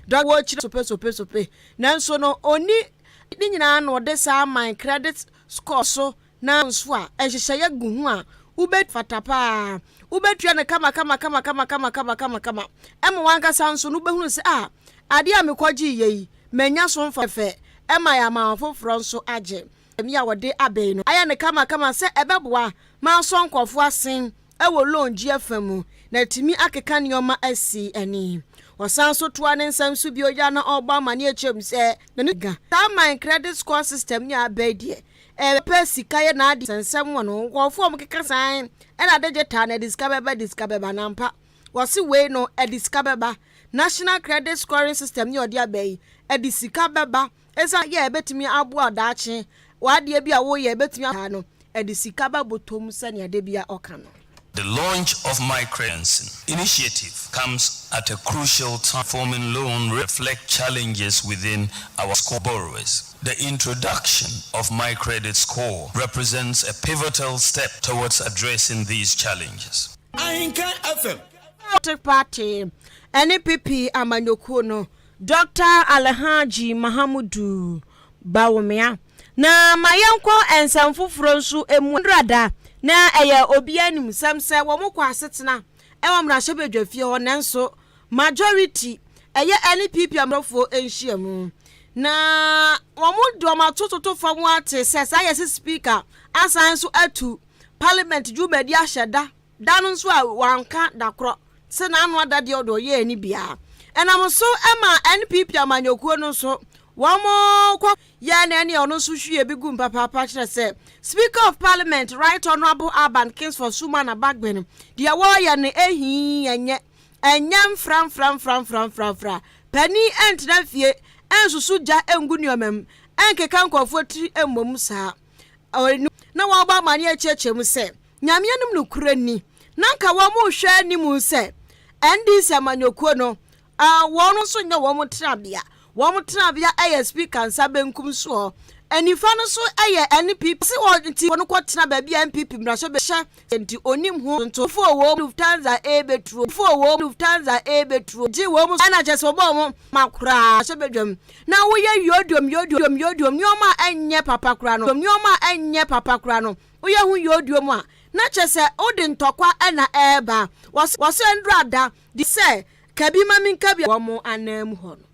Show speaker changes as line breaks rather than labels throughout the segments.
Wɔkyerɛ sope sope sope, nanso no ɔni ne nyinaa na ɔde saa My Credit Score so na nso a nhyehyɛeɛ gu ho a wobɛ fata paa, wobɛtua no kama kama kama kama kama kama kama kama, ɛma wankasa nso no wobɛhunu sɛ a adeɛ a mekɔgye yɛ yi, manya so mfa fɛ, ɛma yɛ ama foforɔ nso agye mi a wɔde abɛn no ayɛ no kama kama sɛ ɛbɛboa ma asɔ nkɔfoɔ asen ɛwɔ loan gye afa mu na tumi akeka nneɛma asi ani. Ɔsan so toa ne nsɛm so bio ya na ɔbɔ amane akyerɛ mu sɛ n'ani ga saa My Credit Score system ne abɛn deɛ, ɛpɛ sika yɛ n'ade nsɛm wɔ no. Nkɔfoɔ a wɔkeka san ɛna digital na ɛde sika bɛba, de sika bɛba nampa. Wɔsi wei no ɛde sika bɛba. National Credit Scoring System ne ɔde aba yi, ɛde sika bɛba, ɛsan yɛ ɛbɛtumi aboa daakye wadeɛ bi a wɔyɛ ɛbɛtumi aha no, ɛde sika bɛbɔ tom sɛnea de bi a ɔka no.
The launch of My Credit initiative comes at a crucial time, forming loan reflect challenges within our score borrowers. The introduction of My Credit Score represents a pivotal step towards addressing these challenges.
Ahinka FM.
Party, NPP amanyɔkuo no, Dr Alhaji Mahamudu Bawumia. Na ma yɛnkɔ nsɛm foforɔ nso mu. Nrada na ɛyɛ obiara nim sɛm sɛ wɔn kɔ asetena ɛwɔ mmarahyɛbadwa fie hɔ, nanso majority ɛyɛ NPP amanyɔfoɔ nhyia mu na wɔn de wɔn atototo fam ate sɛ saa yɛsi Speaker asan nso atu parliament dwumadi ahyɛ da da no nso a wanka da korɔ sɛ n'ano ada deɛ ɔde ɔyɛ ani biara. Ɛnam so ɛma NPP amanyɔkuo no nso wɔn kɔ yɛ na ɛne ɔno nso hwie bi gu mpapaapa kyerɛ sɛ Speaker of Parliament, Right Honourable Alban Kingsford Sumana Bagbin, deɛ wɔreyɛ no ehi ɛnyɛ mfra mfra mfra mfra mfra mfra. Panin ɛntena fie ɛnsusu gya ɛngu nneɛma mu ɛnkeka nkurɔfoɔ tiri mmom saa na wɔabɔ amane akyerɛkyerɛ mu sɛ Nyame anim no kura ni na nka wɔn mo hwɛ anim sɛ NDC amanyɔkuo no wɔn nso nyɛ wɔn tenabea. Wɔn tenabea yɛ Speaker nsa benkum soɔ, nifa no nso yɛ NPP sɛ wɔn nti wɔn kɔ tena baabi a NPP mmarahyɛ bɛhyɛ nti onim ho nto fo wɔ Lufthansa ebeturo fo wɔ Lufthansa ebeturo gye wɔn mu ɛna kyerɛ sɛ wɔbɔ wɔn ma koraa hyɛ badwam na woyɛ yodiom yodiom yodiom nneɛma a ɛnyɛ papa koraa no, nneɛma a ɛnyɛ papa koraa no, woyɛ ho yodiom a na kyerɛ sɛ wode ntɔkwa ɛna ɛɛba. Wɔsɛ ndurada de sɛ kabi ma mi nkabi wɔn anan mu hɔ no.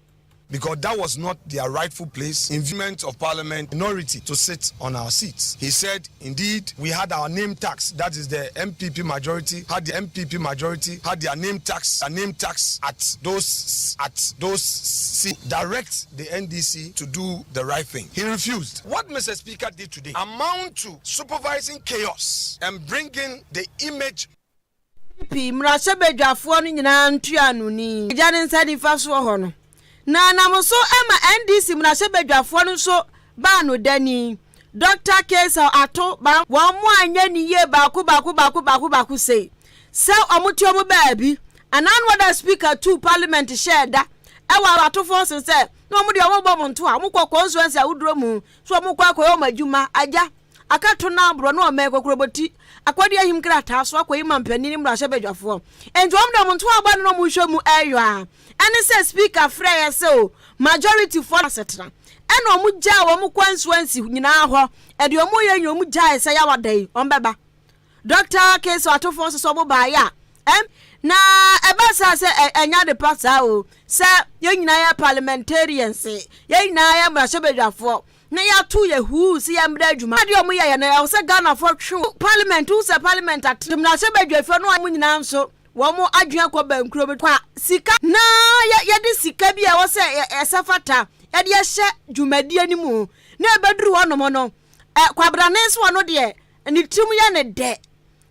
Because that was not their rightful place in view of parliament minority to sit on our seats. He said, indeed, we had our name tax. That is, the NPP majority had the NPP majority had their name tax, their name tax at those seats. Direct the NDC to do the right thing. He refused. What Mr. Speaker did today amount to supervising chaos and bringing the image
Pii mmarahyɛbadwafoɔ no nyinaa ntua no ni agya ne nsa nifa soɔ hɔ no na nam so ma NDC mmarahyɛbadwafoɔ no nso baa no dani Dr Cassiel Ato ba wɔn mo anyɛ ne yie baako baako baako baako baako sei sɛ wɔn te wɔn baabi anaa no wɔda Speaker tu parliament hyɛɛ da ɛwɔ atofoɔ sen sɛ na wɔn deɛ wɔn bɔ wɔn nto a wɔn kɔ constituency ahodoɔ mu so wɔn kɔ akɔyɛ wɔn adwuma agya akato no aborɔ na ɔmɛn kokorobɔti akɔde ahim krataa so akɔyi ma mpanin mmarahyɛbadwafoɔ. Nti wɔn de wɔn nto aba no na wɔn hwɛ mu ɛyɔ a ɛne sɛ Speaker frɛ yɛ sɛ o majority foɔ asetena ɛna wɔn gyaa wɔn constituency nyinaa hɔ ɛde wɔn yɛ nyɛ wɔn gyaa sɛ yawada yi wɔn bɛba. Dr Cassiel Ato Forson sɛ wɔn baayɛ a ɛm na ɛba saa sɛ ɛnya de pa saa o sɛ yɛn nyinaa yɛ parliamentarians, yɛn nyinaa yɛ mmarahyɛbadwafoɔ na yɛato yɛ huu sɛ yɛmmerɛ adwuma adeɛ ɔmo yɛyɛ no, ɛwɔ sɛ Ghanafoɔ twe parliament wo sɛ parliament ate mmarahyɛbadwafoɔ no a mo nyinaa nso wɔn mo adwene akɔ bankuro bi kwa sika na yɛde sika bi a ɛwɔ sɛ ɛsɛ fata yɛde ɛhyɛ dwumadie no mu na ɛbɛduru hɔnom no ɛ kwabrane nso wɔ no deɛ ne tirim yɛ ne dɛ.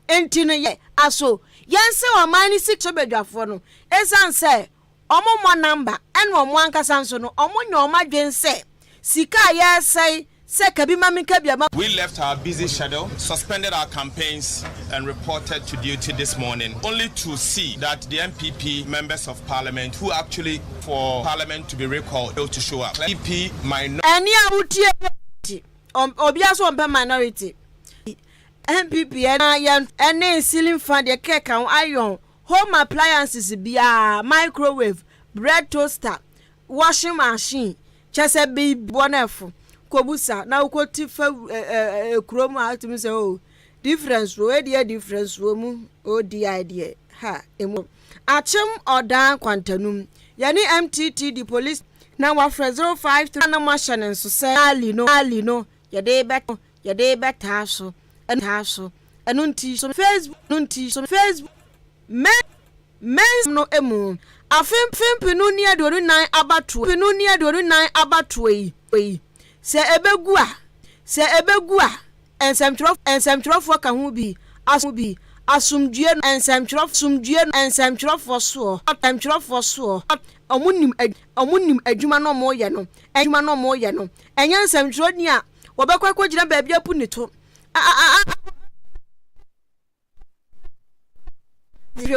Nti no yɛ aso yɛn sɛ ɔman no si hyɛbadwafoɔ no, ɛsiane sɛ ɔmo mmɔ namba ɛna ɔmo ankasa nso no ɔmo nyɛ ɔmo adwene sɛ sika a yɛresɛe sɛ kabi ma mi kabi ama.
We left our busy schedule, suspended our campaigns, and reported to duty this morning, only to see that the NPP members of parliament who actually for parliament to be recalled failed to show up. NPP minority.
Ɛni a wotie obiara so ɔmpɛ minority NPP ɛna yɛn ɛne ceiling fan deɛ kɛkɛ ho, iron, home appliances biara, microwave, bread toaster. Washing machine, kyerɛ sɛ biribi bɔ no ɛfo. Kɔbusa na wokɔti fa kurom a wotumi sɛ oh difference wɔ wei deɛ difference wɔ mu ODI deɛ ha emu. Akyem Ɔdan Kwantanum yɛne MTTD police na wafrɛ 053 na moahyɛ no nso sɛ Ali no Ali no yɛde bɛ yɛde bɛtaa so ɛno taa so ɛno nti so Facebook no nti so Facebook mɛ Mens no mu. Afe 2024 abatoɔ 2024 abatoɔ yi yi, sɛ ɛbɛgu a, sɛ ɛbɛgu a, nsɛmtwerɛ nsɛmtwerɛfoɔ ka ho bi, as bi, asomdwoeɛ no nsɛmtwerɛ asomdwoeɛ no nsɛmtwerɛfoɔ soɔ nsɛmtwerɛfoɔ soɔ, wɔn nim wɔn nim adwuma no a wɔreyɛ no, adwuma no a wɔreyɛ no, ɛnyɛ nsɛmtwerɛni a wɔbɛkɔ akɔgyina baabi apu ne to a a a. Deɛ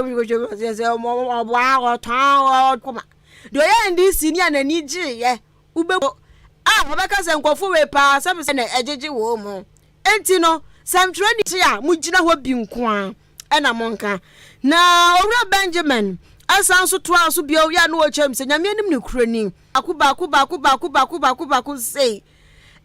ɔyɛ NDC ni a n'ani gyeeɛ wobɛbu a ɔbɛka sɛ nkurɔfoɔ wei paa sɛ sɛ na ɛgyegye wɔn mu. Enti no sɛmtwerɛni te a mogyina hɔ bi nko ara ɛna monka. Na Owura Benjamin ɛsan nso toaa so bio yɛ a na ɔkyerɛ mu sɛ Nyame anim nokorɛ ni baako baako baako baako baako baako baako sei.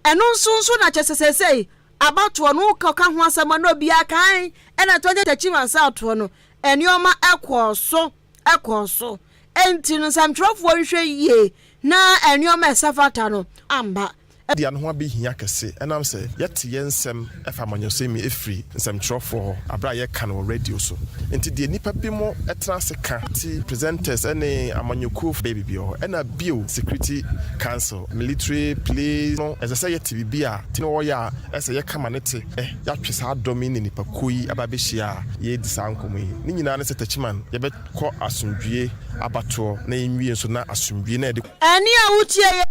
Ɛno nso nso na kyɛ sɛ seesei Abatoɔ no wokɔka ho asɛm a na obiara kan ɛna 2013 ansa atoɔ no nneɛma ɛkɔɔ so ɛkɔɔ so ɛnti no nsɛmtwerɛfoɔ nhwɛ yie na nneɛma ɛsɛ fata no amba.
Media no ho abɛhia kɛse ɛnam sɛ yɛte yɛn nsɛm ɛfa amanyɔsɛm yi ɛfiri nsɛmtwerɛfoɔ hɔ aberɛ a yɛka no wɔ radio so nti deɛ nnipa binom tena ase ka ti presenters ɛne amanyɔkuo bɛyɛ biribi wɔ hɔ ɛna bio security council Military police no ɛsɛ sɛ yɛte biribi a ti na wɔyɛ a ɛsɛ yɛka ma no te ɛ yɛatwe saa dɔm yi ne nnipakuo yi aba abɛhyia a yɛredi saa nkɔmmɔ yi ne nyinaa ne sɛ Techiman yɛbɛkɔ asomdwie abatoɔ na yɛnwie nso na asomdwie na yɛde
Ɛnne a wotie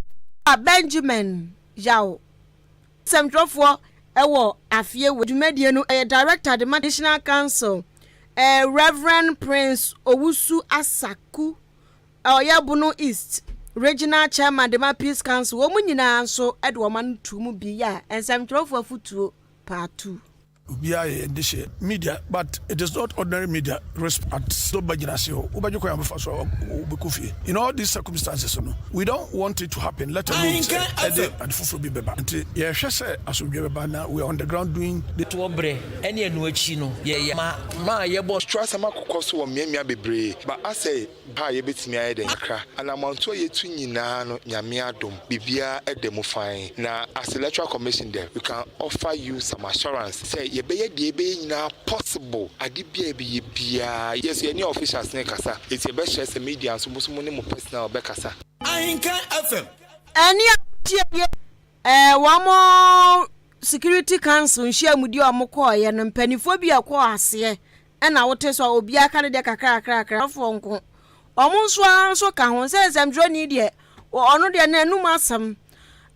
yɛ Benjamin Yaw, nsɛmtwerɛfoɔ wɔ afie wei dwumadie no yɛ Director de ma Traditional Council, Rev. Prince Owusu Asaku Ɔyɛ Bono East Regional Chairman de ma Peace Council. Wɔn nyinaa nso de wɔn ano too mu bi yɛ a nsɛmtwerɛfoɔ afotuo part 2.
Obiara yɛ yɛn dehyeɛ media but it is not ordinary media resp at so bɛgyina ase hɔ wobɛgye kwan a wobɛfa so a wobɛkɔ fie in all these circumstances no we don't want it to happen let alone sɛ ɛde ade foforɔ bi bɛba nti yɛhwɛ sɛ asomdwoeɛ bɛba na we are on the ground doing the
Toɔ berɛ ne ɛno akyi no, yɛyɛ ma ma yɛbɔ.
Asɛm akokɔ so wɔ mmeammea bebree, but asɛ Ba a yɛbɛtumi ayɛ dɛn kakra? Anammɔntuo a yɛtu nyinaa no Nyame adom biribiara da mu fann. Na as Electoral Commission dɛ we can offer you some assurance sɛ yɛbɛyɛ deɛ yɛbɛyɛ nyinaa possible, ade biara a yɛbɛyɛ biara yɛ so yɛne officials no rekasa, enti yɛbɛsrɛ sɛ media nso mo nso mo ne mo personnel bɛkasa.
Ahenka FM.
Ɛnne a wotie yi, ɛɛ wɔn Security Council nhyiamudi a wɔkɔeɛ no, mpanimfoɔ bi a ɛkɔɔ aseɛ Ɛna wote sɛ obiara ka ne deɛ kakrakrakra. Afoɔ nko. Wɔn nso ara nso ka ho. Sɛ nsɛmtwerɛni deɛ, ɔno deɛ n'anum asɛm,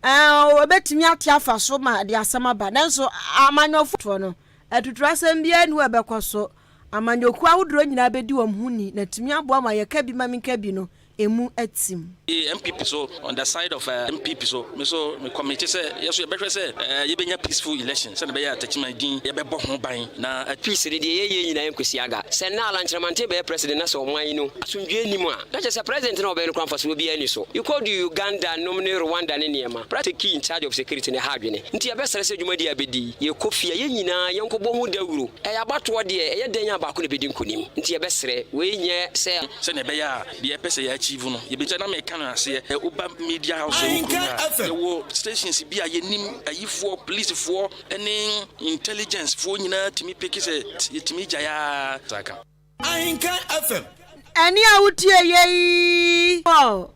ɛɛ ɔbɛtumi ate afa so ma de asɛm aba. Nanso amanyɔfoɔ no, atuturasɛm biara nni hɔ a ɛbɛkɔ so. Amanyɔkuo ahodoɔ nyinaa bɛdi wɔn ho ni na atumi aboa ma yɛka bi ma menka bi no emu atim.
NPP so on the side of NPP so me so me commit sɛ yɛ so yɛbɛhwɛ sɛ yɛbɛnya peaceful election sɛdeɛ ɛbɛyɛ a Techiman din yɛbɛbɔ ho ban na.
Peace no deɛ yɛyɛ nyinaa yɛnkɔsi aga. Sɛ nnɛ Alan Kyerematen bɛyɛ president na sɛ ɔman yi no asomdwoeɛ nni mu a, na kyerɛ sɛ president no a ɔbɛyɛ no koraa mfasoɔ biara nni so. You kɔ du Uganda nom ne Rwanda ne nneɛma, president take in charge of security no ɛha adwene. Nti yɛbɛsrɛ sɛ dwumadie a bɛdi yi, yɛkɔ fie a yɛn nyinaa yɛnkɔbɔ ho dawuro. Ɛyɛ abatoɔ deɛ, ɛyɛ dɛn a baako na ɛbɛdi nkonim. Nti yɛbɛsrɛ, wei nyɛ sɛ.
Sɛnea ɛbɛyɛ a deɛ yɛpɛ sɛ yɛ achieve no yɛbɛgya na meka no aseɛ. Woba media house a ɛwɔ kurom ha a, yɛwɔ stations bi a yɛnim ayifoɔ, policefoɔ ne intelligence foɔ nyinaa tumi peke sɛ yɛtumi gyae ara saa ka.
Ahenka FM.
Ɛnne a wotie yɛ yi wɔ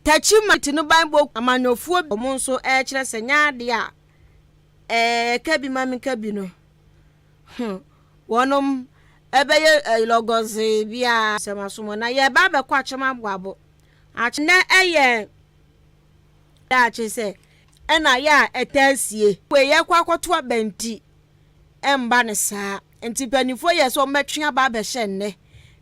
Techiman no banbɔ amanyɔfoɔ bi wɔn nso ɛrekyerɛ sɛ nyɛ adeɛ a ɛɛ ka bi ma menka bi no. Hmm, wɔnom ɛbɛyɛ lɔgɔzee biara sɛm asom na yɛba abɛkɔ akyem aboabo. Akyem nɛ ɛyɛ daakye sɛ ɛna yɛ a ɛtaa sie. Wei yɛkɔ akɔto aba nti ɛmba no saa. Nti mpaninfoɔ yɛ sɛ wɔbɛtwe aba abɛhyɛ nnɛ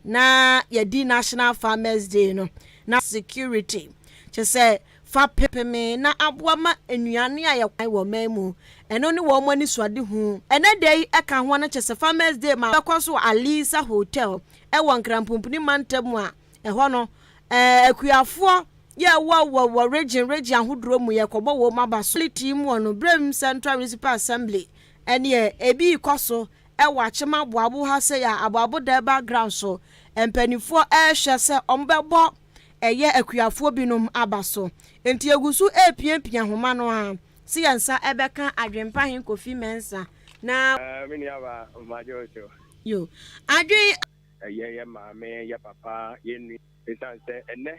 na yɛdi National Farmers Day no na security kyɛ sɛ fapem na aboa ma nnuane a yɛkwan wɔ ɔman mu. Ɛno ne wɔn anisoadehu. Ɛnɛ da yi ɛka ho no kyɛ sɛ Farmers Day ma bɛkɔ so wɔ Alisa Hotel wɔ Nkran Pumpuni mantam a ɛhɔ no akuafoɔ Yɛ wɔ wɔ wɔ region region ahodoɔ mu yɛkɔbɔ wɔn aba so. Quality mu wɔ no Brem Central Municipal Assembly ɛneɛ ebi rekɔ so ɛwɔ Akyem Aboabo ha sei a Aboabo Durbar Ground so mpaninfoɔ ɛrehwɛ sɛ wɔn bɛbɔ ɛyɛ akuafoɔ binom aba so. Nti yɛgu so ɛrepiapia nhoma no ara sɛ yɛn nsa ɛbɛka Adwempa Hen Kofi Mensah na.
Me nuabaa, magye wo so.
Yo, Adwen.
Ɛyɛ yɛ maame, yɛ papa, yɛ nua. Esiane sɛ ɛnnɛ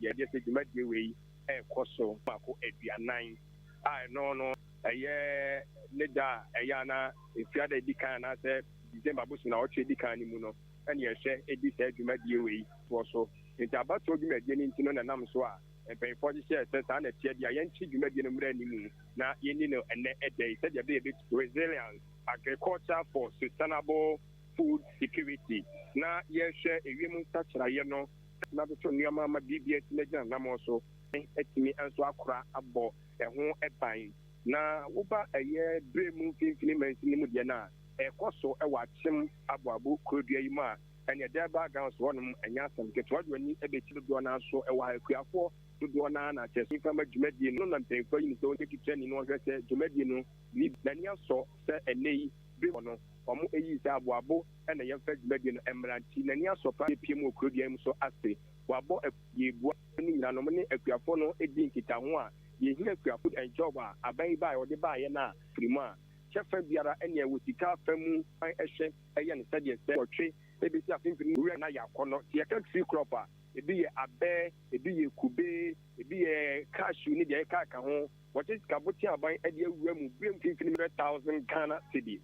yɛgye sɛ dwumadie wei rekɔ so mmaako 40 a ɛno no ɛyɛ ne da a ɛyɛ a na Efiada a ɛdi kan anaasɛ December bosom nnawɔtwe a ɛdi kan no mu no na yɛhwɛ di saa dwumadie wei toɔ so. Nti abatoɔ dwumadie no nti no na ɛnam so a mpanyinfoɔ hyehyɛɛ sɛ saa na ɛteɛ deɛ a yɛnkye dwumadie no mmra anim na yɛnni no ɛnnɛ da yi sɛdeɛ ɛbɛyɛ yɛbɛtumi Resilience Agriculture for Sustainable Food Security na yɛhwɛ ewiem nsakyeraeɛ no na atoto nneɛma ama biribi atumi agyina n'anammɔn so atumi nso akora abɔ ɛho ban. Na woba ɛyɛ berɛ mu mfimfini mansini mu deɛ no a, ɛrekɔ so wɔ Akyem Aboabo kurodua yi mu a, ɛneɛ Durbar Grounds hɔnom ɛnyɛ asɛm ketewa de w'ani bɛkyi dodoɔ no ara so wɔ ha. Akuafoɔ dodoɔ no ara na kyerɛ sɛ mfa ma dwumadie no na mpanyinfoɔ ayi no sɛ ɔnyɛ titrani na ɔnhwɛ sɛ dwumadie no biribi n'ani asɔ sɛ ɛnnɛ yi bere mu no wɔyii sɛ aboabo na yɛmfa dwumadie no mmra nti n'ani asɔ paa yɛpie mu wɔ kurodua yi mu so ase wabɔ yɛbua no nyinaa no ne akuafoɔ no di nkitaho a yɛhia akuafo and job a aban yi baeɛ ɔde baeɛ no a firi mu a kyɛfa biara ɛneɛ wɔ sika afa mu kwan ɛhwɛ ɛyɛ no sɛdeɛ sɛ wɔtwe ɛbɛsi afe mfiri no wura na yɛakɔ no sɛ yɛka tree crop a ebi yɛ abɛ ebi yɛ kube ebi yɛ cashew ne deɛ ɛka ka ho. Wɔkyɛ sika botea aban de awura mu bere mfimfini 100,000 Ghana cedi,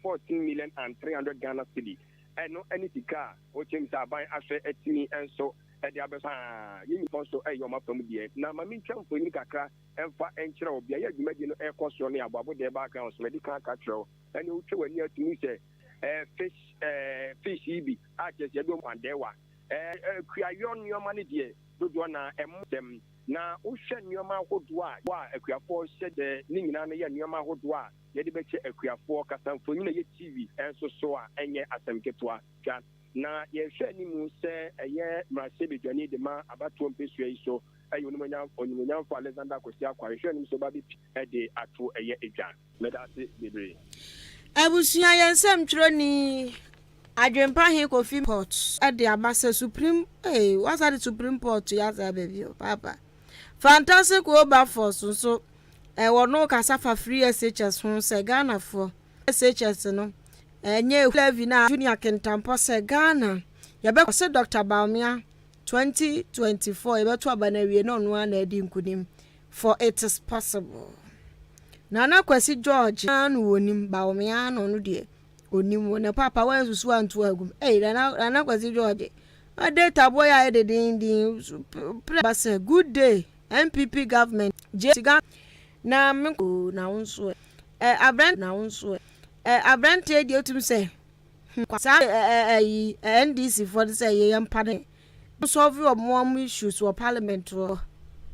14 million and 300 Ghana cedi. Ɛno ne sika a wɔkyerɛ mu sɛ aban ahwɛ atumi nso de abɛso paa. Yɛn nyinaa nso ɛyɛ wɔn afa mu deɛ. Na ma mentwa mfonini kakra mfa nkyerɛ wo beaeɛ a dwumadie no ɛrekɔ soɔ ne Aboabo Durbar Grounds. Madi kan aka kyerɛ wo. Ɛne wotwa w'ani atumi sɛ fish yi bi a kyerɛ sɛ yɛde wɔn kwandɛɛwa. Kuayɔ nneɛma no deɛ dodoɔ na ɛmo sɛm. Na wohwɛ nneɛma ahodoɔ a a akuafoɔ hyɛ dɛ ne nyinaa no yɛ nneɛma ahodoɔ a yɛde bɛkyɛ akuafoɔ. Kasamfonin a ɛyɛ TV nso so a ɛnyɛ asɛm ketewa twa. Na yɛhwɛ anim sɛ ɛyɛ mmarahyɛbadwani de ma abatoɔ mpesua yi so ɛyɛ onimuonyamfo Alexander Kwasi Acquah. Yɛhwɛ anim sɛ ɔba bɛpi de ato ɛyɛ edwa. Meda ase bebree.
Abusua yɛn nsɛmtwerɛni Adwempa He Kofi Port de aba sɛ Supreme ee wasa de Supreme Port yɛ asa aba bio paapa. Fantastic Wilberforce nso ɛwɔ no kasa fa free SHS ho sɛ Ghanafoɔ SHS no ɛnyɛ levy na Junior Kintampɔ sɛ Ghana yɛbɛ sɛ Dr. Bawumia 2024 yɛbɛto aba no awie na ɔno ara na adi nkunim for it is possible. Nana Kwasi George na wɔnim Bawumia na ɔno deɛ onim wo ne papa wansusu anto agum. Ei, Nana, Nana Kwasi George, data boy ayɛ dedenden pre ba sɛ good day NPP government gye sika na me na wo nso ɛ abrant na wo nso ɛ aberanteɛ deɛ otum sɛ saa ɛ ɛ NDC foɔ de sɛ yɛyɛ mpa ne solve wɔn issues wɔ parliament hɔ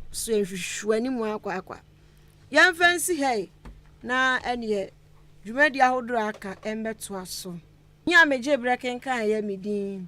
so yɛhwehwɛ anim akɔ akɔ yɛmfa nsi ha yi na ɛneɛ dwumadi ahodoɔ aka ɛmbɛtoa so. Nyɛ a megye berɛ kenkan yɛ me din.